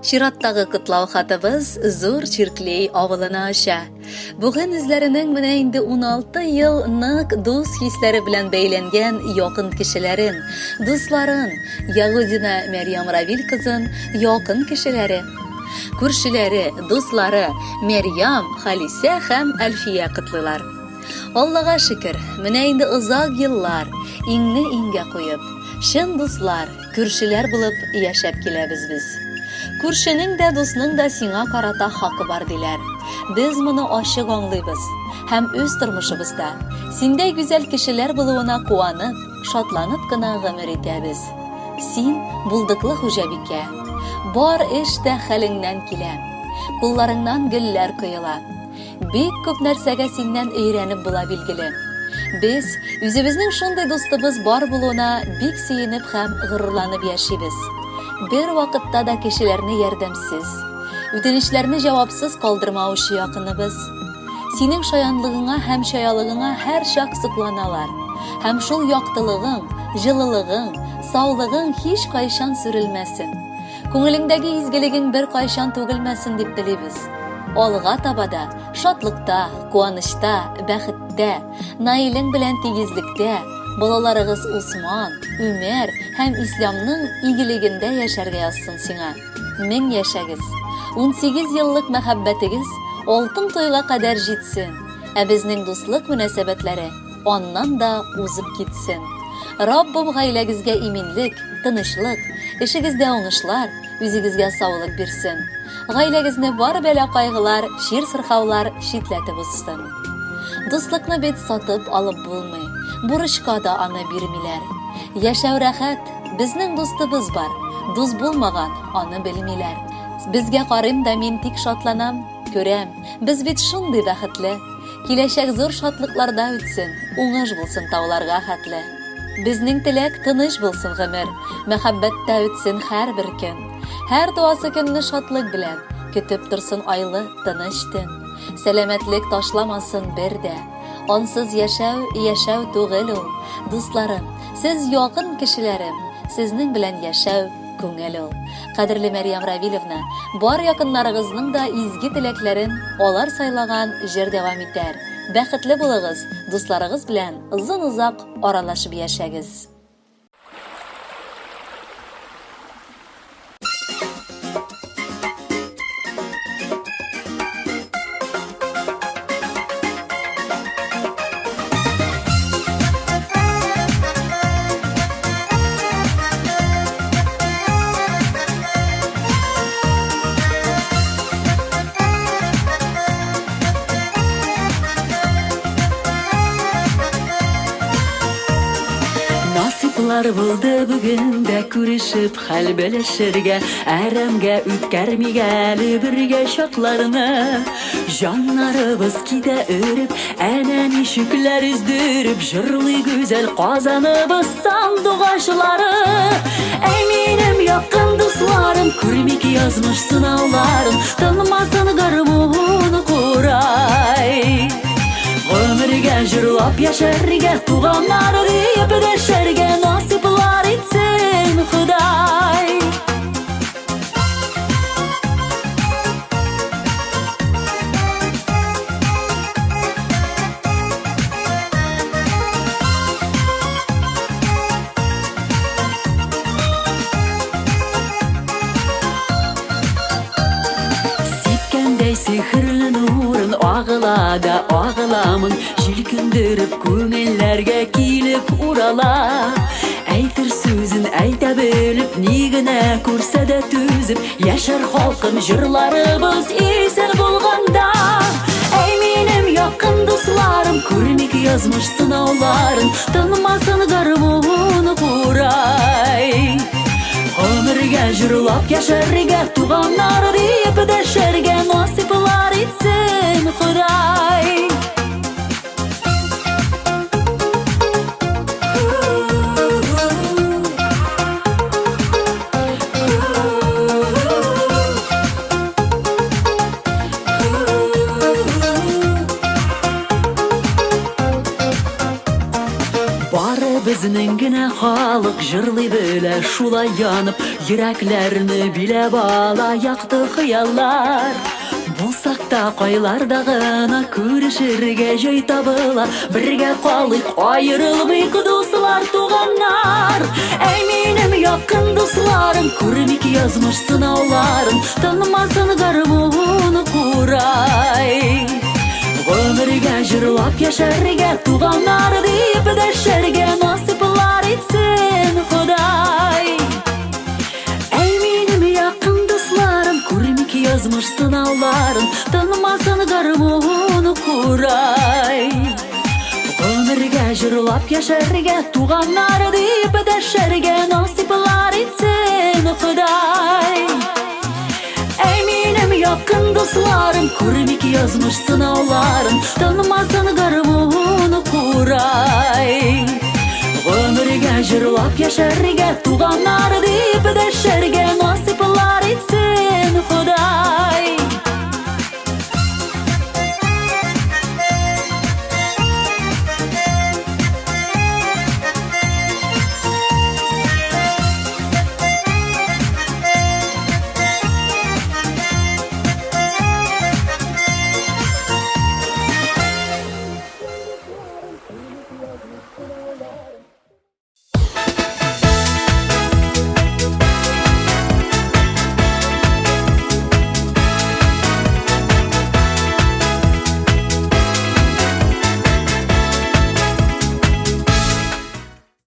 Чираттагы котлау хатыбыз Зур Чирклей авылына оча. Бүген үзләренең менә инде 16 ел нык дус хисләре белән бәйләнгән якын кешеләрен, дусларын, Ягудина Мәрьям Равил кызын якын кешеләре, күршеләре, дуслары Мәрьям, Халисә һәм Әлфия котлыйлар. Аллага шөкер, менә инде озак еллар иңне иңгә куеп, чын дуслар, Күршеләр булып яшәп киләбез без. Күршенең дә, дусның да сиңа карата хакы бар, диләр. Без моны ачык аңлыйбыз һәм үз тормышыбызда синдәй гүзәл кешеләр булуына куанып, шатланып кына гомер итәбез. Син, булдыклы хуҗабикә. Бар эш тә хәлеңнән килә. Кулларыңнан гөлләр коела. Бик күп нәрсәгә синнән өйрәнеп була билгеле. Без үзебезнең шундый дустыбыз бар булуына бик сөенеп һәм горурланып яшибез. Бер вакытта да кешеләрне ярдәмсез, үтенечләрне җавапсыз калдырмаучы якыныбыз. Синең шаянлыгыңа һәм чаялыгыңа һәрчак сокланалар. Һәм шул яктылыгың, җылылыгың, саулыгың һичкайчан сүрелмәсен. Күңелеңдәге изгелегең беркайчан түгелмәсен дип телибез. Алга таба да шатлыкта, куанычта, бәхеттә, Наилең белән тигезлектә, балаларыгыз Усман, Үмәр һәм Исламның игелегендә яшәргә язсын сиңа. Мең яшәгез! 18 еллык мәхәббәтегез алтын туйга кадәр җитсен, ә безнең дуслык мөнәсәбәтләре аннан да узып китсен. Раббым гаиләгезгә иминлек, тынычлык, эшегездә уңышлар, үзегезгә саулык бирсен. Гаиләгезне бар бәла-кайгылар, чир-сырхаулар читләтеп узсын. Дуслыкны бит сатып алып булмый, бурычка да аны бирмиләр. Яшәү рәхәт, безнең дустыбыз бар, дус булмаган, аны белмиләр. Безгә карыйм да мин тик шатланам, күрәм, без бит шундый бәхетле. Киләчәк зур шатлыкларда үтсен, уңыш булсын тауларга хәтле. Безнең теләк тыныч булсын гомер, мәхәббәттә үтсен һәрбер көн. Һәр туасы көнне шатлык белән, көтеп торсын айлы, тыныч төн. Сәламәтлек ташламасын бер дә. Ансыз яшәү, яшәү түгел ул. Дусларым, сез якын кешеләрем, сезнең белән яшәү күңел ул. Кадерле Мәрьям Равилевна, бар якыннарыгызның да изге теләкләрен алар сайлаган җыр дәвам итәр. Бәхетле булыгыз, дусларыгыз белән озын-озак аралашып яшәгез. Насыйплар булды бүген дә күрешеп хәл белешергә, әрәмгә үткәрмик әле бергә чакларны. Җаннарыбыз китә өреп, әнә ничекләр өздереп җырлый гүзәл Казаныбыз сандугачлары. Әй минем якын дусларым, күрмик язмыш сынауларын, тынмасын гармун курай. Гомергә җырлап яшәргә, туганнар диеп дәшәргә насыйплар итсен Ходай. Сипкәндәй сихерле нурын агыла да агыламын Җилкендереп күңелләргә килеп урала. Әйтер сүзен әйтә белеп, ни генә күрсә дә түзеп, яшәр халкым җырларыбыз исән булганда. Әй минем якын дусларым, күрмик язмыш сынауларын, тынмасын гармун курай. Гомергә җырлап яшәргә, туганнар диеп дәшәргә насыйплар итсен Ходай. Барыбыз Безнең генә халык җырлый белә шулай янып, Йөрәкләрне биләп ала якты хыяллар. Булсак та кайларда гына күрешергә җай табыла, Бергә калыйк, аерылмыйк, дуслар, туганнар. Әй, минем якын дусларым, күрмик язмыш сынауларын, Тынмасын гармун, курай. Гомергә җырлап яшәргә, туганнар дип дәшәргә насыйплар итсен Ходай. Әй, минем якын дусларым, күрмик язмыш сынауларын, Тынмасын гармун, курай. Гомергә җырлап яшәргә, туганнар дип дәшәргә насыйплар итсен Ходай. Әй, минем якын дусларым, күрмик язмыш сынауларын, Тынмасын гармун, курай. Гомергә җырлап яшәргә, туганнар дип дәшәргә.